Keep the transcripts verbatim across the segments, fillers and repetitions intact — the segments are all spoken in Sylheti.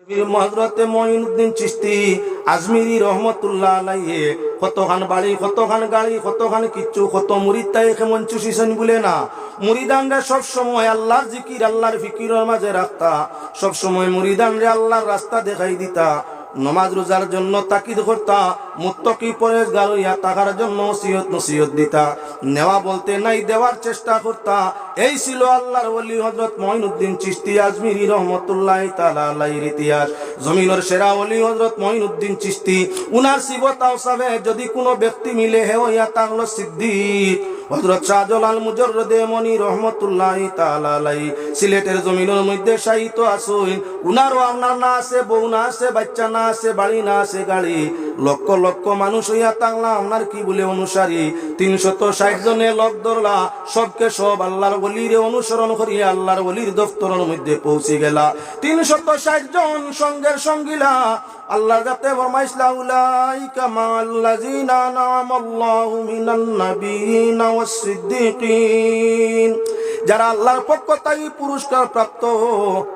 পীর হযরতে মঈনুদ্দিন চিশতি আজমিরি রহমতুল্লাহ আলাইহি কতখান বাড়ি, কতখান গাড়ি, কতখান কিচ্ছু, কত মুরিদ তাই কেমন চুষিছইন বুলে না। মুরিদানরে সব সময় আল্লাহর জিকির, আল্লাহর ফিকিরর মাঝে রাখতা, সব সময় মুরিদানরে আল্লাহর রাস্তা দেখাই দিতা, নমাজ রোজার জন্য তাকিদ করতা, মুত্তাকি পরহেজগার অইয়া থাকার জন্য ওসিয়ত নসিহত দিতা, নেওয়া বলতে নাই, দেওয়ার চেষ্টা করতা। এই ছিল আল্লাহর ওলি হযরত মঈনুদ্দিন চিশতি আজমিরি রহমতুল্লাহি তাআলা আলাইহির ইতিহাস। জমিনর সেরা ওলি হযরত মঈনুদ্দিন চিশতি, উনার সিফত আওসাফে যদি কোনো ব্যক্তি মিলে, হে অইয়া থাকলো সিদ্দিক। হযরত শাহজালাল মুজাররদে মনি রহমতুল্লাহি তাআলা আলাইহি সিলেটের জমিনর মধ্যে শায়িত আছইন। উনারও আপনার না আছে, বউ না আছে, বাচ্চা না আছে, বাড়ি না আছে, গাড়ি। লক্ষ লক্ষ মানুষ অইয়া থাকলা আপনার কি বুলে অনুসারী। তিনশত ষাইট জনে লগ ধরলা, সবকে সব আল্লাহর ওলিরে অনুসরণ করিয়া আল্লাহর ওলির দফতরর মধ্যে পৌঁছি গেলা। তিনশত ষাইট জন সঙ্গের সঙ্গিলা, আল্লাহর জাতে ফরমাইছলা, "উলাইকা মাআল্লাযিনা আনআমাল্লাহু মিনান নাবিয়্যিনা ওয়াস সিদ্দিকিন।" যারা আল্লাহর পক্ষ থাকি পুরস্কার প্রাপ্ত,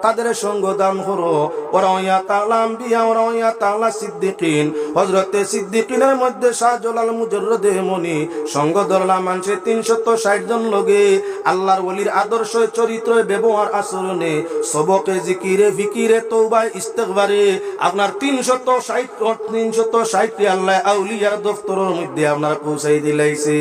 তাদের সঙ্গ দান করো। ওরা অইয়া থাকলা আম্বিয়া, ওরা অইয়া থাকলা সিদ্দিকিন। হযরতে সিদ্দিকিনের মধ্যে শাহজালাল মুজাররদে মনি, সঙ্গ ধরলা মানষে তিনশত ষাইট জন লগে। আল্লাহর ওলির আদর্শ, চরিত্র, ব্যবহার, আচরণে, সবকে, জিকিরে, ফিকিরে, তওবায়, ইস্তেগফারে আপনার তিনশত ষাইট, তিনশত ষাইট রে আল্লাহ আউলিয়ার দফতরর মধ্যে আপনার পৌঁছাই দিলাইছে।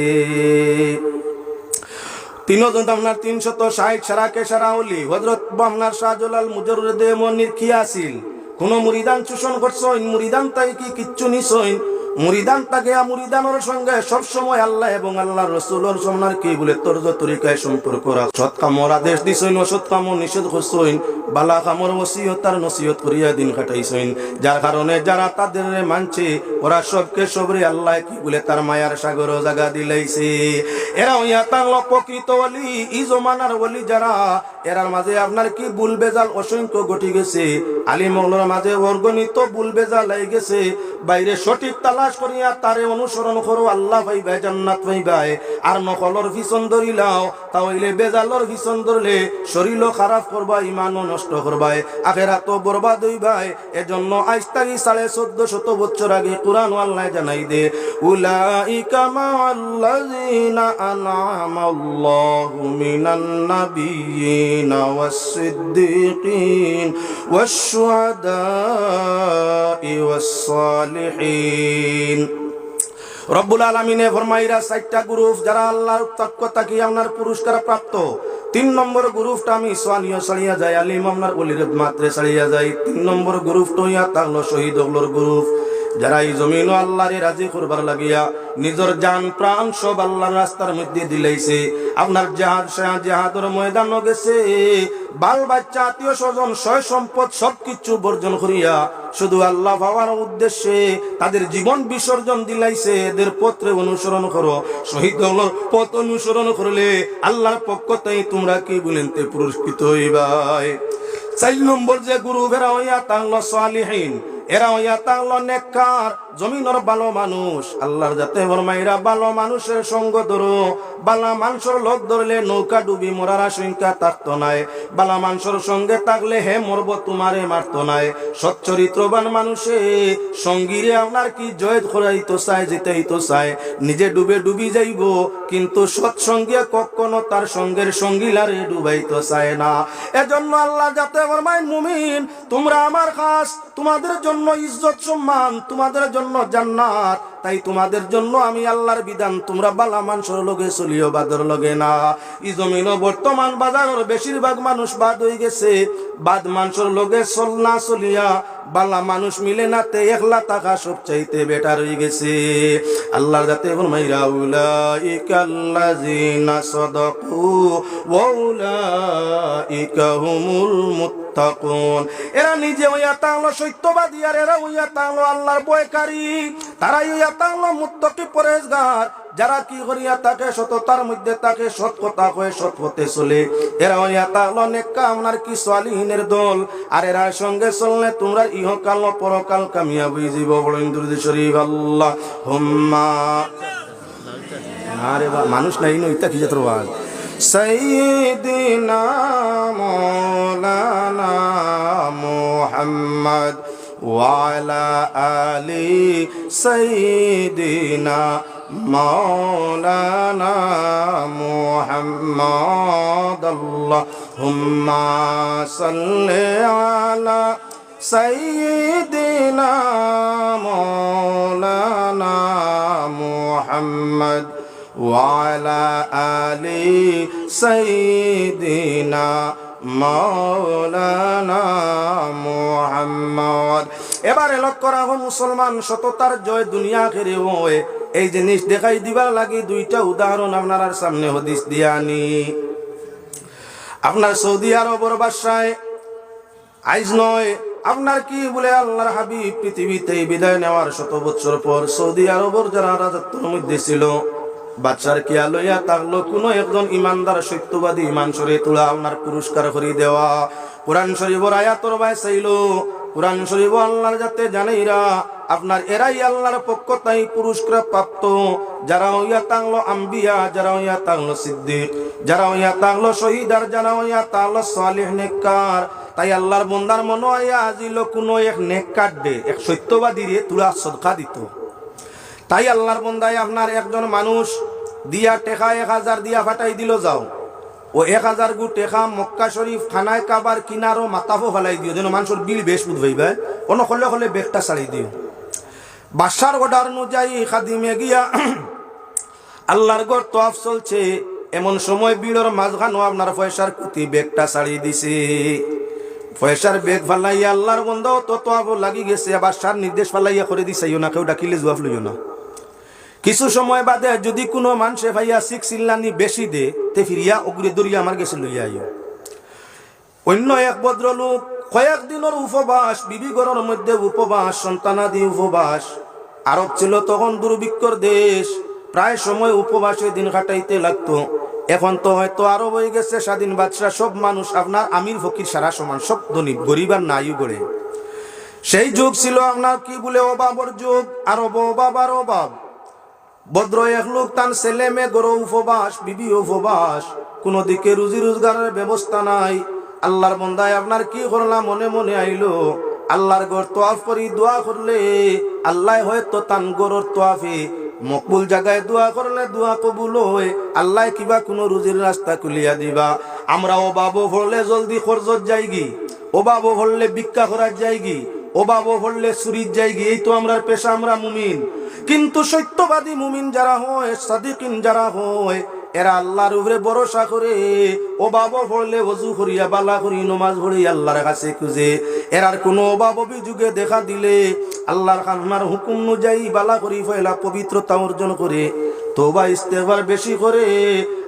তিনজন আপনার তিনশত ষাইট সারা কে সারা ওলি, হযরত আপনার শাহজালাল মুজাররদে মনির কি আছিল? কোনো মুরিদান শোষণ করছইন? মুরিদান তাই কি কিচ্ছু নিছইন? মুরিদান তাকে মুরিদানর সঙ্গে সব সময় আল্লাহ এবং আল্লাহর রসুলর সমানার কি বুলে তর্জ তরিকায় সম্পর্ক রাখ। সৎ কামর আদেশ দিছইন, অসৎ কামর নিষেধ করছইন, বালা কামর ওসিয়ত আর নসিহত করিয়া দিন কাটাইছইন। যার কারণে যারা তাদের মানছে, ওরা সবকে সবরে আল্লাহ কি বুলে তার মায়ার সাগরও জাগা দিলাইছে। এরা অইয়া থাকলো প্রকৃত ওলি। ই জমানার ওলি যারা, এরার মাঝে আপনার কি ভুল ভেজাল অসংখ্য ঘটি গেছে। আলিম অকলর মাঝে অগণিত ভুল ভেজাল আই গেছে। বাইরে সঠিক তালাশ করিয়া তারে অনুসরণ করো, আল্লাহ পাইবায়, জান্নাত পাইবায়। আর নকলর পিছন ধরিলাও, তা অইলে ভেজালর পিছন ধরলে শরীরও খারাপ করবায়, ইমানও নষ্ট করবায়, আখেরাতও বরবাদ অইবায়। এজন্য আইজ থাকি সাড়ে চোদ্দ শত বছর আগে কোরআন আল্লাহ জানাই দে, "উলাইকা মাআল্লাযিনা আনআমাল্লাহু মিনান নাবিয়্যিনা ওয়াস সিদ্দিকিন ওয়াশ শুহাদাই ওয়াস সালিহিন।" রব্বুল আলামিনে ফরমাইরা চাইরটা গ্রুপ, যারা আল্লাহর পক্ষ থাকি আপনার পুরস্কার প্রাপ্ত। তিন নম্বর গ্রুপটা আমি সোয়ালিও ছাড়িয়া যাই, আলিম আপনার ওলির মাত্রে ছাড়িয়া যাই। তিন নম্বর গ্রুপটা অইয়া থাকলো শহীদ অকলর গ্রুপ, যারা ই জমিনও আল্লাহরে রাজি করবার লাগিয়া নিজর জান প্রাণ সব আল্লাহর রাস্তার মধ্যে দিলাইছে। আপনার জাহাদ, জাহাদর ময়দানও গেছে, বাল বাচ্চা, আত্মীয় স্বজন, সয় সম্পদ সব কিছু বর্জন করিয়া শুধু আল্লাহ পাওয়ার উদ্দেশ্যে তাদের জীবন বিসর্জন দিলাইছে। এদের পথরে অনুসরণ করো। শহীদ অকলর পথ অনুসরণ করলে আল্লাহর পক্ষ থাকি তোমরা কি বুলেনতে পুরস্কৃত অইবায়। চাইর নম্বর যে গ্রুপ, এরা অইয়া থাকলো সালিহিন, এরা অইয়া থাকলো নেককার, জমিনর ভালো মানুষ। আল্লাহর জাতে ফরমাইরা ভালো মানুষের সঙ্গ ধরো। বালা মানষর লগ ধরলে নৌকা ডুবি মরার আশঙ্কা থাকতো নায়। বালা মানষর সঙ্গে থাকলে হে মরবো, তুমারে মারতো নায়। সচ্চরিত্রবান মানুষে সঙ্গীরে আপনার কি জয়েদ করাইতো চায়, জিতাইতো চায়, নিজে ডুবে ডুবি যাইবো, কিন্তু সৎসঙ্গে কখনো তার সঙ্গের সঙ্গিলারে ডুবাইতো চায় না। এজন্য আল্লাহর জাতে ফরমাইন, মুমিন, তোমরা আমার খাস, তোমাদের জন্য ইজ্জত সম্মান, তোমাদের জন্য জান্নাত। তাই তোমাদের জন্য আমি আল্লাহর বিধান, তোমরা বালা মানষর লগে চলিও, বাদর লগে না। ই জমিনও বর্তমান বাজারর বেশিরভাগ মানুষ বাদ অইগেছে। বাদ মানষর লগে চল না চলিয়া বালা মানুষ মিলে না, তে একলা থাকা সবচাইতে বেটার অইগেছে। আল্লাহর জাতে ফরমাইরা, "উলাইকাল্লাযিনা সাদাকু ওয়া উলাইকা হুমুল মুত্তাকুন।" এরা নিজে অইয়া থাকলো সত্যবাদী, আর এরা অইয়া থাকলো আল্লাহর ভয়কারী। তারাই অইয়া থাকলো মুত্তাকি পরহেজগার। যারা কি করিয়া থাকে, সততার মধ্যে থাকে, সৎ কথা কয়, সৎ পথে চলে, এরা অইয়া থাকলো নেককার আপনার কি সালিহিনের দল। আর এরার সঙ্গে চললে তোমরা ইহকাল ও পরকাল কামিয়াব অইযিবো। বলইন দুরুদ শরীফ, আল্লাহুম্মা। আরে বা, মানুষ নাই, নইতা কি জাতর ওয়াজ? سيدنا مولانا محمد وعلى آل سيدنا مولانا محمد. اللهم صل على سيدنا مولانا محمد وعلى آل سيدنا مولانا محمد. এবারে লক্ষ্য রাখো মুসলমান, সততার জয় দুনিয়া আখেরে অয়। এই জিনিস দেখাই দিবার লাগি দুইটা উদাহরণ আপনারার সামনে হাদিস দিয়া আনি। আপনার সৌদি আরবর বাদশায় আইজ নয়, আপনার কি বলে আল্লাহর হাবিব পৃথিবীতে বিদায় নেওয়ার শত বছর পর সৌদি আরবর যারা রাজত্বর মধ্যে ছিল, বাদশার খেয়াল অইয়া থাকলো, কুনু একজন ইমানদার সত্যবাদী মানষরে তুলা আপনার পুরস্কার করি দেওয়া। কোরআন শরীফর আয়াতর বায় চাইলো, কোরআন শরীফ আল্লাহর জাতে জানাইরা, আপনার এরাই আল্লাহর পক্ষ তাই পুরস্কার প্রাপ্ত, যারা অইয়া থাকলো আম্বিয়া, যারা অইয়া থাকলো সিদ্দিক, যারা অইয়া থাকলো শহীদ, আর যারা অইয়া থাকলো সালেহ নেককার। তাই আল্লাহর বন্দার মনো আইয়া আজিলো কুনু এক নেককার দে, এক সত্যবাদীরে তুলা সদকা দিত। তাই আল্লাহর বন্দায় আপনার একজন মানুষ দিয়া টেকা এক হাজার দিয়া ফাটাই দিল, যাও, ও এক হাজার গু টেকা মক্কা শরীফ খানায় কাবার কিনারো মাতাফো ফালাই দিও, যেন মানষর বিল বেশ বুধ ভাইবা, অনো খলে খলে বেগটা ছাড়ি দিও। বাদশার order অনুযায়ী খাদিমে গিয়া আল্লাহর ঘর তোয়াফ চলছে, এমন সময় ভিড়র মাঝখানো আপনার পয়সার কুতি বেগটা ছাড়ি দিছে। পয়সার বেগ ফালাইয়া আল্লাহর বন্দাও তো তোয়াফো লাগি গেছে, আবার সার নির্দেশ ফালাইয়া করে দিছাইও না, কেউ ডাকিলে জুয়াফ লইও না। কিছু সময় বাদে যদি কুনু মানষে পাইয়া সিক চিল্লানি বেশি দে, তে ফিরিয়া অগুরে ধরিয়া আমার গেছে লইয়া আইও। অন্য এক ভদ্রলোক কয়েক দিনর উপবাস, বিবি ঘরর মধ্যে উপবাস, সন্তানাদি উপবাস। আরব ছিল তখন দুর্ভিক্ষর দেশ, প্রায় সময় উপবাসে দিন কাটাইতে লাগতো। এখন তো হয়তো আরব অই গেছে স্বাধীন বাদশা, সব মানুষ আপনার আমির ফকির সারা সমান, সব ধনী, গরিব আর নাই গড়ে। সেই যুগ ছিল আপনার কি বলে অভাবর যুগ, আরব অভাব আর অভাব। ভদ্র এক লোক, তান ছেলে মেয়ে ঘরো উপবাস, বিবি উপবাস, কুনু দিকে রুজি রোজগারর ব্যবস্থা নাই। আল্লাহর বন্দায় আপনার কি করলা, মনে মনে আইলো, আল্লাহর ঘর তোয়াফ করি দোয়া করলে আল্লায় হয়তো তান ঘরর তোয়াফে মকবুল জাগায় দোয়া করলে দোয়া কবুল অয়, আল্লায় কিবা কুনু রুজির রাস্তা খুলিয়া দিবা। আমরা অভাবো পড়লে জলদি কর্জত যাইগি, অভাবো পড়লে ভিক্ষা করার যাইগি, অভাবো পড়লে চুরির যাইগি, এই তো আমরার পেশা, আমরা মুমিন। কিন্তু সত্যবাদী মুমিন যারা হয়, সাদিকিন যারা হয়, এরা আল্লাহর উপরে ভরসা করে, অভাবো পড়লে অজু করিয়া বালা করি নমাজ পড়ি আল্লাহর কাছে খুঁজে। এরার কুনু অভাব অভিযোগে দেখা দিলে আল্লাহর খানমার হুকুম অনুযায়ী বালা করি পয়লা পবিত্রতা অর্জন করে, তওবা ইস্তেগফার বেশি করে,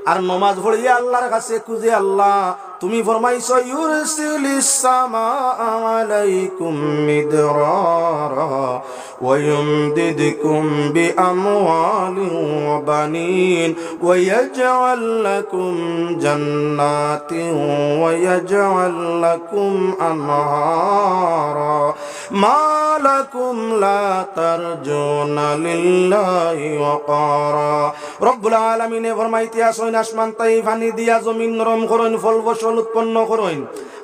আর নমাজ পড়িয়া আল্লাহর কাছে খুঁজে, আল্লাহ, তুমি ফরমাইছো, يرسل السماء عليكم مدرارا ويمددكم بأموال وبنين ويجعل لكم جنات ويجعل لكم أنهارا ما لكم لا ترجون لله وقارا। রব্বুল আলামিনে ফরমাইতে আছইন, আসমান তাই পানি দিয়া জমিন নরম করইন, ফল ফসল উৎপন্ন করইন,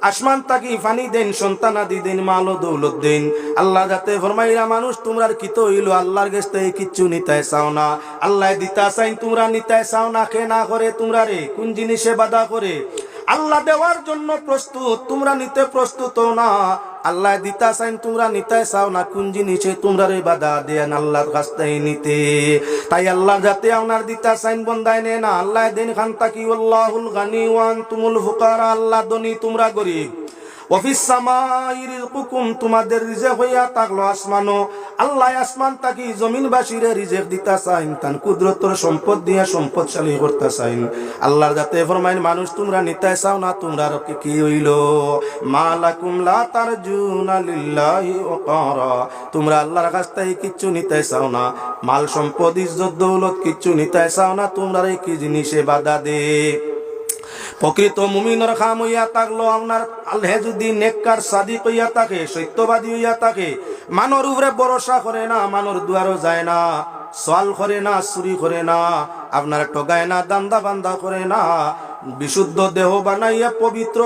আসমান তাকি পানি দেন, সন্তানাদি দেন, মাল ও দৌলত দেন। আল্লাহ যাতে ফরমাইরা, মানুষ তুমরার কিতা অইলো, আল্লাহর গেছ তাই কিচ্ছু নিতায় চাও না, আল্লায় দিতা চাইন তুমরা নিতায় চাও না, কে না করে তুমরারে, কুন জিনিসে বাধা করে? আল্লাহ দেওয়ার জন্য প্রস্তুত, তুমরা নিতে প্রস্তুত অও না। আল্লায় দিতা চাইন, তুমরা নিতায় চাও না, কুন জিনিসে তুমরারে বাধা দেন আল্লাহর কাছ তাই নিতে? তাই আল্লাহর যাতে আপনার দিতা চাইন বন্দায় নে না, আল্লায় দেন খান তাকি, والله الغني وأنتم الفقراء, আল্লাহ ধনী, তুমরা গরিব। وفي السماء رزقكم, তুমাদের রিজেক অইয়া থাকলো আসমানো। আল্লায় আসমান তাকি জমিনবাসীরে রিজেক দিতা চাইন, তান কুদরতর সম্পদ দিয়া সম্পদশালী করতা চাইন। আল্লাহর যাতে ফরমাইন, মানুষ তুমরা নিতায় চাও না, তুমরার কি, কি অইলো? ما لكم لا ترجون لله وقارا, তুমরা আল্লাহর কাছ তাই কিচ্ছু নিতায় চাও না, মাল সম্পদ ইজ্জত দৌলত কিচ্ছু নিতায় চাও না, তুমরারে কি জিনিসে বাধা দে? প্রকৃত মুমিনর কাম অইয়া থাকলো আপনার, আল্লাহ যদি নেককার সাদিক অইয়া থাকে, সত্যবাদী অইয়া থাকে, মানর উপরে ভরসা করে না, মানর দুয়ারো যায় না, সওয়াল করে না, চুরি করে না, আপনার ঠগায় না, ধান্দা বান্দা করে না, বিশুদ্ধ দেহ বানাইয়া পবিত্র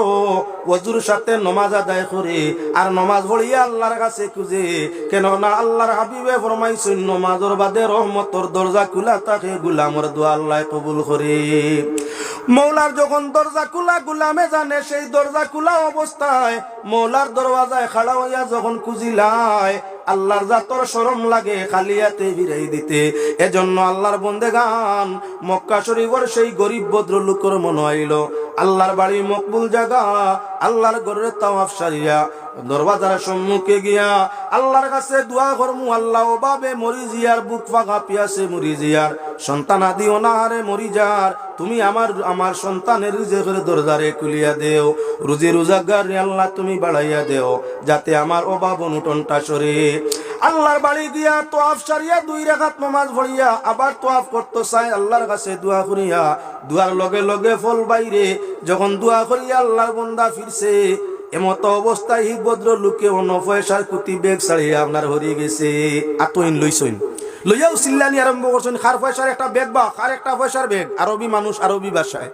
অজুর সাথে নমাজ আদায় করে আর নমাজ পড়িয়া আল্লাহর কাছে খুঁজে। কেননা আল্লাহর হাবিবে ফরমাইছইন, নমাজর বাদে রহমতর দরজা খুলা থাকে, গুলামর দোয়া আল্লাহ কবুল করে। মৌলার যখন দরজা খুলা, গুলামে জানে সেই দরজা খুলা অবস্থায় মৌলার দরওয়াজায় খাড়া হইয়া যখন খুঁজিলায়, আল্লাহর জাতর শরম লাগে খালি হাতে ফিরাই দিতে। এজন্য আল্লাহর বন্দেগান, মক্কা শরীফর সেই গরিব ভদ্রলোকর মনো আইলো, আল্লাহর বাড়ি মকবুল জাগা, আল্লাহর ঘরর তাওয়াফ সারিয়া দরওয়াজার সম্মুখে গিয়া আল্লাহর কাছে দোয়া করমু, আল্লাহ, অভাবে মরি জিয়ার, বুক ফাঁকা পিয়াসে মরি জিয়ার, সন্তান আদি অনাহারে মরি যার, তুমি আমার, আমার সন্তানের রিজিকর দরজারে খুলিয়া দেও, রুজি রোজগার রে আল্লাহ তুমি বাড়াইয়া দেও, যাতে আমার অভাব অনটনটা সরে। আল্লাহর বাড়ি গিয়া তোয়াফ সারিয়া দুই রাকাত নামাজ পড়িয়া আবার তোয়াফ করতো চায়, আল্লাহর কাছে দোয়া করিয়া, দোয়ার লগে লগে ফল বাইরে। যখন দোয়া করিয়া আল্লাহর বন্দা ফিরছে, এমতো অবস্থায় হি ভদ্রলোকে অন্য পয়সার কুতি ব্যাগ ছাড়িয়া আপনার হরি গেছে। আতইন লইছইন, লইয়াও চিল্লানি আরম্ভ করছইন, "কার পয়সার একটা ব্যাগ বা, কার একটা পয়সার ব্যাগ?" আরবি মানুষ, আরবি ভাষায়।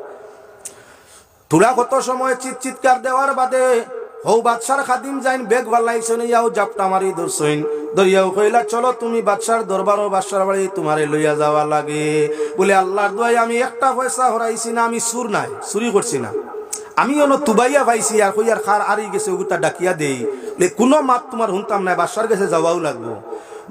থুড়া কত সময় চিৎ চিৎকার দেওয়ার বাদে হউ বাদশার খাদিম যাইন, ব্যাগ ফালাইছইন, ইয়াও জাপটা মারি ধরছইন। ধরিয়াও কইলা, "চলো তুমি বাদশার দরবারো, বাদশার বাড়ি তুমারে লইয়া যাওয়া লাগে।" বলে, "আল্লাহর দোয়াই আমি একটা পয়সা হরাইছি না, আমি চুর নায়, চুরি করছি না। আমি অনো তুবাইয়া পাইছি, আর কই আর কার আরি গেছে, ওগুতা ডাকিয়া দেই। লে, কুনু মাত তুমার হুনতাম নায়, বাদশার গেছে যাওয়াও লাগবো।"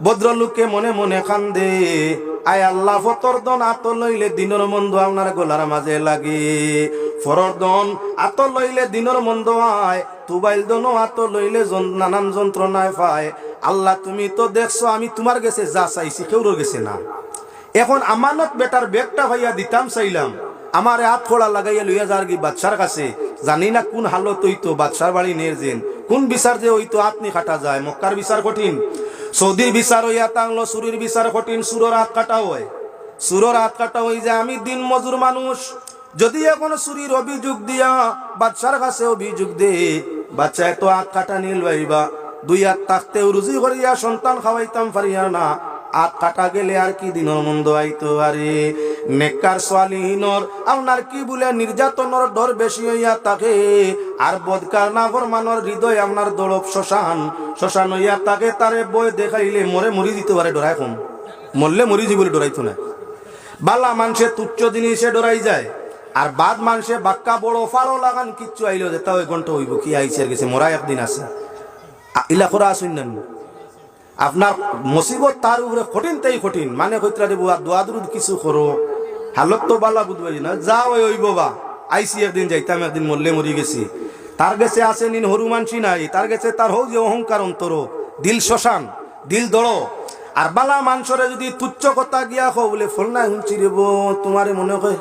ভদ্রলোকে মনে মনে কান্দে, "আয় আল্লাহ, ফতর ধন আতো লইলে দিনর মন্দ আপনার গলার মাঝে লাগে, ফরর ধন আতো লইলে দিনর মন্দ আয়, তুবাইল ধনও আতো লইলে যন-, নানান যন্ত্রণায় পায়। আল্লাহ, তুমি তো দেখছো, আমি তুমার গেছে যা চাইছি, কেউরর গেছে না। এখন আমানত বেটার ব্যাগটা পাইয়া দিতাম চাইলাম, আমারে আত কড়া লাগাইয়া লইয়া যারগি বাদশার কাছে, জানি না কুন হালত অইতো, বাদশার বাড়ি নের যেন, কুন বিচার যে অইতো, আত নি কাটা যায়, মক্কার বিচার কঠিন, সৌদির বিচার অইয়া থাকলো, চুরির বিচার কঠিন, চুরর আত কাটা অয়, চুরর আত কাটা অই যায়। আমি দিন মজুর মানুষ, যদি এখন চুরির অভিযোগ দিয়া বাদশার কাছে অভিযোগ দে, বাদশায় তো আত কাটানি লইবা, দুই আত থাকতেও রুজি করিয়া সন্তান খাওয়াইতাম পারিয়ার না, আত কাটা গেলে আর কি দিনর মন্দ আইতো পারে?" নেককার সালিহিনর আপনার কি বলে নির্যাতনর ডর বেশি অইয়া থাকে, আর বদকার নাফরমানর হৃদয় আপনার দড়প শ্মশান, শ্মশান অইয়া থাকে, তারে ভয় দেখাইলে মরে মরি দিতো পারে, ডরায় কম, মরলে মরি যিবো বলে ডরাইতো না। বালা মানষে তুচ্ছ জিনিসে ডরাই যায়, আর বাদ মানষে বাক্কা বড় ফারো লাগান কিচ্ছু আইলেও যেতা অয় ঘন্টা অইবো, কি আইছে আর গেছে, মরা একদিন আছে। আ, ইলা করা আছইন না নি? আপনার মুসিবত তার উপরে কঠিন তাই কঠিন, মানে কইতরা দেবো আর দোয়া দুরুদ কিছু করো, হালত তো বালা বুঝবাই না, যা অয় অইবো বা, আইছি একদিন যাইতাম একদিন, মরলে মরি গেছি। তার গেছে আছে নিন হরু মানষি নাই, তার গেছে তার হউ যে অহংকার অন্তর, দিল শ্মশান, দিল দড়ো। আর বালা মানষরে যদি তুচ্ছ কথা গিয়া কও, বলে, "ফলনায় হুনছি রে বো, তুমারে মনে হয়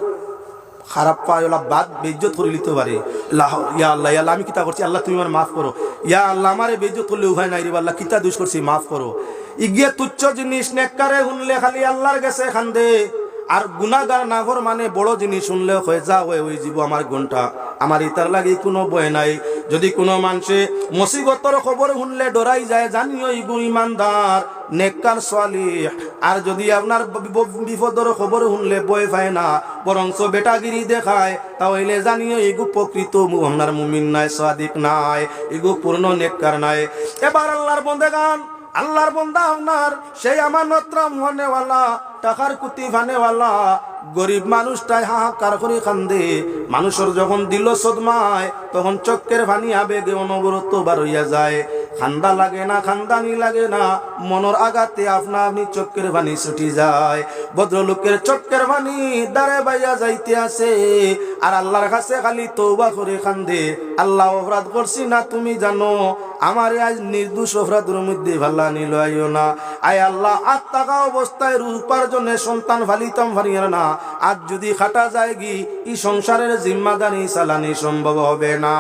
খারাপ পায়, ওলা বাদ বেইজ্জত করি লিতো পারে। ইয়া আল্লাহ, ইয়া আল্লাহ, আমি কিতা করছি? আল্লাহ, তুমি আমারে মাফ করো। ইয়া আল্লাহ, আমারে বেইজ্জত করলে উপায় নাই রে বা, আল্লাহ, কিতা দুষ করছি, মাফ করো।" ইগিয়ে তুচ্ছ জিনিস নেককারে হুনলে খালি আল্লাহর গেছে কান্দে, আর গুনাগার নাফরমানে বড় জিনিস হুনলে কয়, "যা অয় অইযিবো আমার ঘন্টা, আমার ইতার লাগি কুনু ভয় নাই।" যদি কুনু মানষে মুসিবতর খবর হুনলে ডরাই যায়, জানিও ইগু ইমানদার, নেককার সালিহ। আর যদি আপনার বি-, বি-, বিপদর খবর হুনলে ভয় পায় না, বরঞ্চ বেটাগিরি দেখায়, তা অইলে জানিও ইগু প্রকৃত মু-, আপনার মুমিন নায়, সাদিক নায়, ইগু পূর্ণ নেককার নায়। এবার আল্লাহর বন্দেগান, আল্লাহর বন্দা আপনার সেই আমানতরাম ফানেওয়ালা, টাকার কুতি ফানেওয়ালা, গরিব মানুষটায় হাহাকার করি কান্দে। মানুষর যখন দিল সদমায়, তখন চক্ষের পানি আবেগে অনবরত বার অইয়া যায়। কান্দা লাগে না, কান্দানি লাগে না, মনর আঘাতে আপনা আপনি চক্ষের পানি ছুটি যায়। ভদ্রলোকের চক্ষের পানি দারে বাইয়া যাইতে আছে, আর আল্লাহর কাছে খালি তওবা করে কান্দে, "আল্লাহ, অপরাধ করছি না, তুমি জানো, আমারে আইজ নির্দোষ অপরাধর মধ্যে ফালানি লইও না। আয় আল্লাহ, আত থাকা অবস্থায় রু-, উপার্জনে সন্তান ফালিতাম পারিয়ার না, আত যদি কাটা যায়গি, ই সংসারের জিম্মাদারি চালানি সম্ভব হবে না।"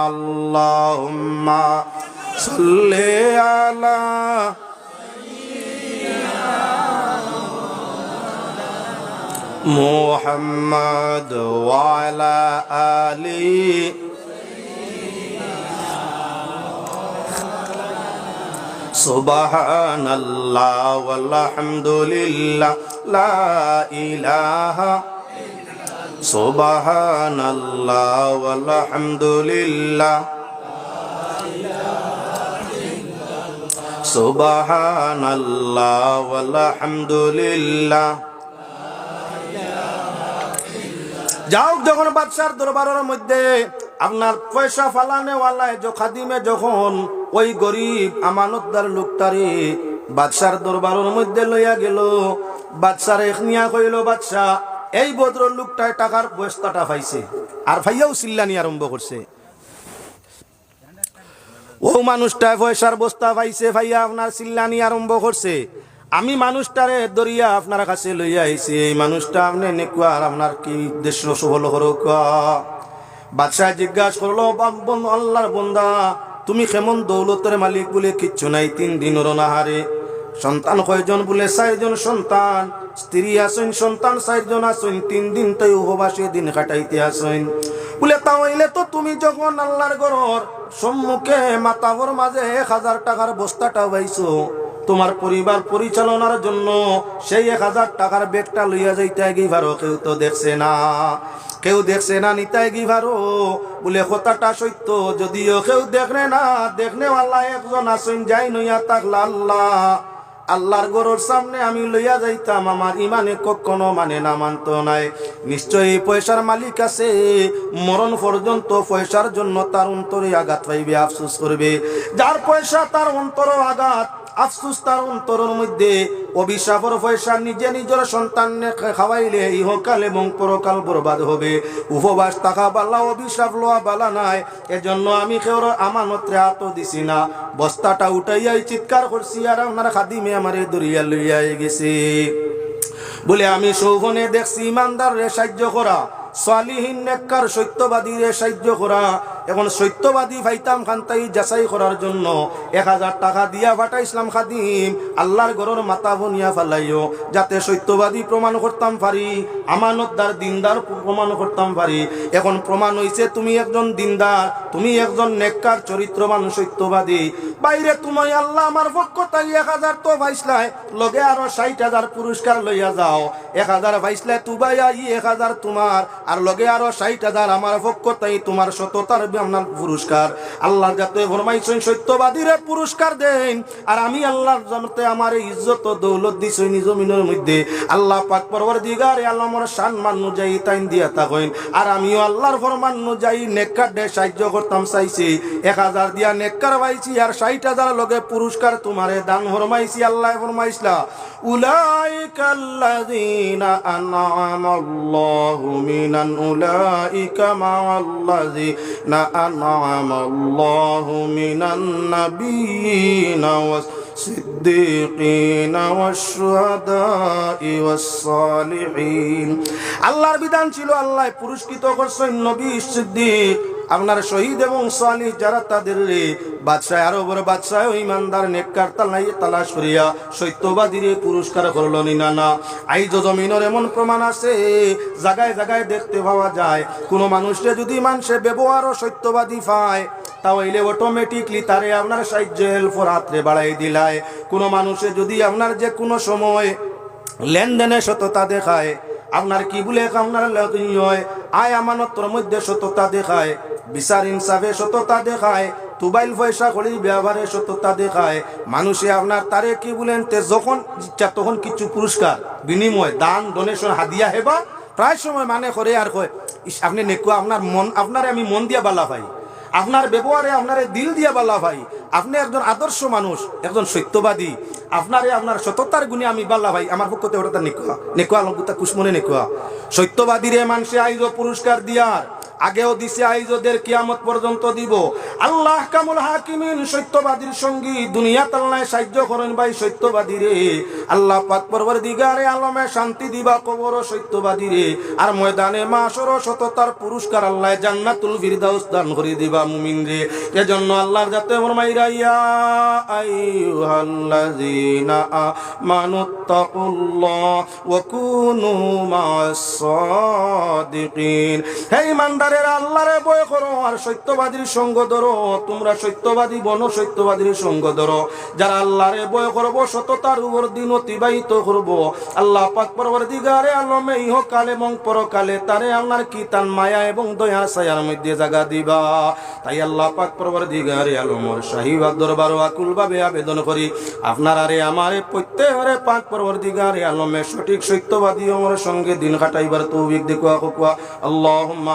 আল্লাহুম্মা সাল্লি আলা মুহাম্মাদ ওয়া আলা আলি। সুবহানাল্লাহ ওয়ালহামদুলিল্লাহ, লা ইলাহা সুবহানাল্লাহ ওয়ালহামদুলিল্লাহ, সুবহানাল্লাহ ওয়ালহামদুলিল্লাহ। যাউক, যখন বাদশার দরবারর মধ্যে আপনার পয়সা ফালানেওয়ালায় যে খাদিমে যখন ওই গরিব আমানতদার লোকটারে বাদশার দরবারর মধ্যে লইয়া গেল, বাদশারে নিয়া কইল, "বাদশা, এই ভদ্র লোকটায় টাকার বস্তাটা পাইছে।" আর পাইয়াউ চিল্লানি আরম্ভ করছে। ও মানুষটায় পয়সার বস্তা পাইছে, পাইয়া আপনার চিল্লানি আরম্ভ করছে, "আমি মানুষটারে ধরিয়া আপনার কাছে লইয়া আইছি, এই মানুষটা আপনে নেকুয়ার, আপনার কি উদ্দেশ্য সফল করউক্কা?" বাদশায় জিজ্ঞাসা করলো, "বাম-, বন-, আল্লাহর বন্দা, তুমি কেমন দৌলতর মালিক?" বুলে, "কিচ্ছু নাই, তিন দিনর অনাহারে।" "সন্তান কয়জন?" বুলে, "চাইরজন সন্তান।" স্ত্রী আছইন, সন্তান চাইরজন আছইন, তিন দিন তাই উপবাসে দিন কাটাইতে আছইন। বুলে, "তা অইলে তো তুমি যখন আল্লাহর ঘরর সম্মুখে মাতাবর মাঝে এক হাজার টাকার বস্তাটা পাইছো, তুমার পরিবার পরিচালনার জন্য সেই এক হাজার টাকার ব্যাগটা লইয়া যাইতায় গি পারো, কেউ তো দেখছে না, কেউ দেখছে না, নিতায় গি পারো।" বুলে, "কথাটা সত্য, যদিও কেউ দেখরে না, দেখনেওয়ালা একজন আছইন, যাইন অইয়া থাকলা আল্লাহ।" আল্লাহর ঘরর সামনে আমি লইয়া যাইতাম, আমার ইমানে কখনো মানে না, মানতো নায়। নিশ্চয়ই এই পয়সার মালিক আছে, মরণ পর্যন্ত পয়সার জন্য তার অন্তরে আঘাত পাইবে, আফসোস করবে। যার পয়সা তার অন্তরও আঘাত, আফসোস তার অন্তরর মধ্যে, অভিশাপর পয়সা নিজে নিজর সন্তানরে খা-, খাওয়াইলে ইহকাল এবং পরকাল বরবাদ হবে। উপবাস থাকা বালা, অভিশাপ লওয়া বালা নায়। এজন্য আমি কেউর আমানতরে আতো দিছি না। বস্তাটা উঠাইয়াই চিৎকার করছি, আর আপনার খাদিমে আমারে ধরিয়া লইয়া গেছে। বুলে, আমি স্বপনে দেখছি ইমানদাররে সাহায্য করা, সালিহিন নেককার সত্যবাদীরে সাহায্য করা। এখন সত্যবাদী পাইতাম কান্তাই যাচাই করার জন্য এক হাজার টাকা দিয়া পাঠাইছলাম খাদিম, আল্লাহর ঘরর মাথা বনিয়া ফালাইও, যাতে সত্যবাদী প্রমাণ করতাম পারি, আমানতদার দিনদার প্রমাণ করতাম পারি। এখন প্রমাণ অইছে তুমি একজন দিনদার, তুমি একজন নেককার চরিত্রবান সত্যবাদী। বাইরে তুমি আল্লাহ আমার পক্ষ তাই এক হাজার তো পাইছলায়, লগে আরো ষাইট হাজার পুরস্কার লইয়া যাও। এক হাজার পাইছলায় তুবাইয়া, ই এক হাজার তুমার, আর লগে আরো ষাইট হাজার আমার পক্ষ তাই তুমার সততার বি-, আপনার পুরস্কার। আল্লাহর জাতে ফরমাইছইন, সত্যবাদীরে পুরস্কার দেইন, আর আমি আল্লাহর জাতে আমার এই ইজ্জত ও দৌলত দিছইন ই জমিনর মধ্যে। আল্লাহ পাক পরওয়ারদিগারে আলমর শান মান অনুযায়ী তাইন দিয়া থাকইন। আর আমিও আল্লাহর ফরমান অনুযায়ী নেককাররে সাহায্য করতাম চাইছি। এক হাজার দিয়া নেককার পাইছি, আর ষাইট হাজার লগে পুরস্কার তুমারে দান ফরমাইছি। আল্লায় ফরমাইছলা, أولئك الذين أنعم الله من أولئك مع الذين أنعم الله من النبيين والصديقين والشهداء والصالحين। আল্লাহর বিধান ছিল, আল্লায় পুরস্কৃত করছইন নবী, সিদ্দিক, আপনার শহীদ এবং সালিহ যারা, তাদেররে। বাদশায় আরবর বাদশায় ইমানদার নেককার তালাই তালাশ করিয়া সত্যবাদীরে পুরস্কার করলো নি না? না। আইজ জমিনর এমন প্রমাণ আছে, জাগায় জাগায় দেখতে পাওয়া যায়। কোনো মানুষরে যদি মানষে ব্যবহারও সত্যবাদী পায়, তা অইলে automatically তারে আপনার সাহায্য হেল্পর হাতরে বাড়াই দিলায়। কোনো মানুষে যদি আপনার যে কোনো সময় লেনদেনে সততা দেখায়, আপনার কি বুলে আপনার লগে হয়, আয় আমানতর মধ্যে সততা দেখায়, বিচার ইনসাফে সততা দেখায়, তুবাইল পয়সা কড়ির ব্যবহারে সততা দেখায়, মানুষে আপনার তারে কি বুলেন তে যখন ইচ্ছা তখন কিছু পুরস্কার, বিনিময়, দান, donation, হাদিয়া হেবা প্রায় সময় মানে করে আর কয়, "ইস, আপনে নেকুয়া, আপনার মন, আপনারে আমি মন দিয়া বালা পাই, আপনার ব্যবহারে আপনারে দিল দিয়া বালা পাই, আপনে একজন আদর্শ মানুষ, একজন সত্যবাদী, আপনারে আপনার সততার গুণে আমি বালা পাই, আমার পক্ষ থেকে ওটা তার নেকুয়া, নেকুয়া আলম কুতা কুসমনে নেকুয়া।" সত্যবাদীরে মানষে আইজও পুরস্কার দিয়ার, আগেও দিছে, আইজও দের, কিয়ামত পর্যন্ত দিব। আল্লাহ আহকামুল হাকিমিন সত্যবাদীর সঙ্গী, দুনিয়াত আল্লায় সাহায্য করইন ভাই সত্যবাদীরে। আল্লাহ পাক পরওয়ারদিগারে আলমে শান্তি দিবা কবরও সত্যবাদীরে, আর ময়দানে মাশরও সততার পুরস্কার আল্লায় জান্নাতুল ফিরদাউস দান করি দিবা মুমিনরে। এজন্য আল্লাহর জাতে ফরমাইরা, ইয়া আইয়ুহাল্লাযীনা আমানুত্তাকুল্লাহ ওয়া কুনু মা'আস সাদিকিন। হে ইমানদারেরা, আল্লাহরে ভয় করো আর সত্যবাদীর সঙ্গ ধরো। তোমরা সত্যবাদী বনো, সত্যবাদীর সঙ্গ ধরো, যারা আল্লাহরে ভয় করবো, সততার উপর দিন অতিবাহিত করবো। আল্লাহ পাক পরওয়ারদিগারে আলমে ইহকাল এবং পরকালে তারে আপনার কি তান মায়া এবং দয়ার ছায়ার মধ্যে জাগা দিবা। তাই আল্লাহ পাক পরওয়ারদিগারে আলমর শাহী দরবারো আকুলভাবে আবেদন করি, আপনারারে আমারে প্রত্যেকরে পাক পরওয়ারদিগারে আলমে সঠিক সত্যবাদী অমর সঙ্গে দিন কাটাইবার তৌফিক দেখুয়া হকুয়া। اللهم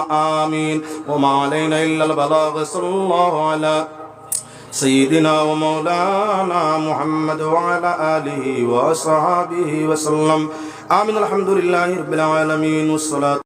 آمين. وما علينا إلا البلاغ. صلى الله على سيدنا ومولانا محمد وعلى آله وأصحابه وسلم. آمين. الحمد لله رب العالمين. والصلاة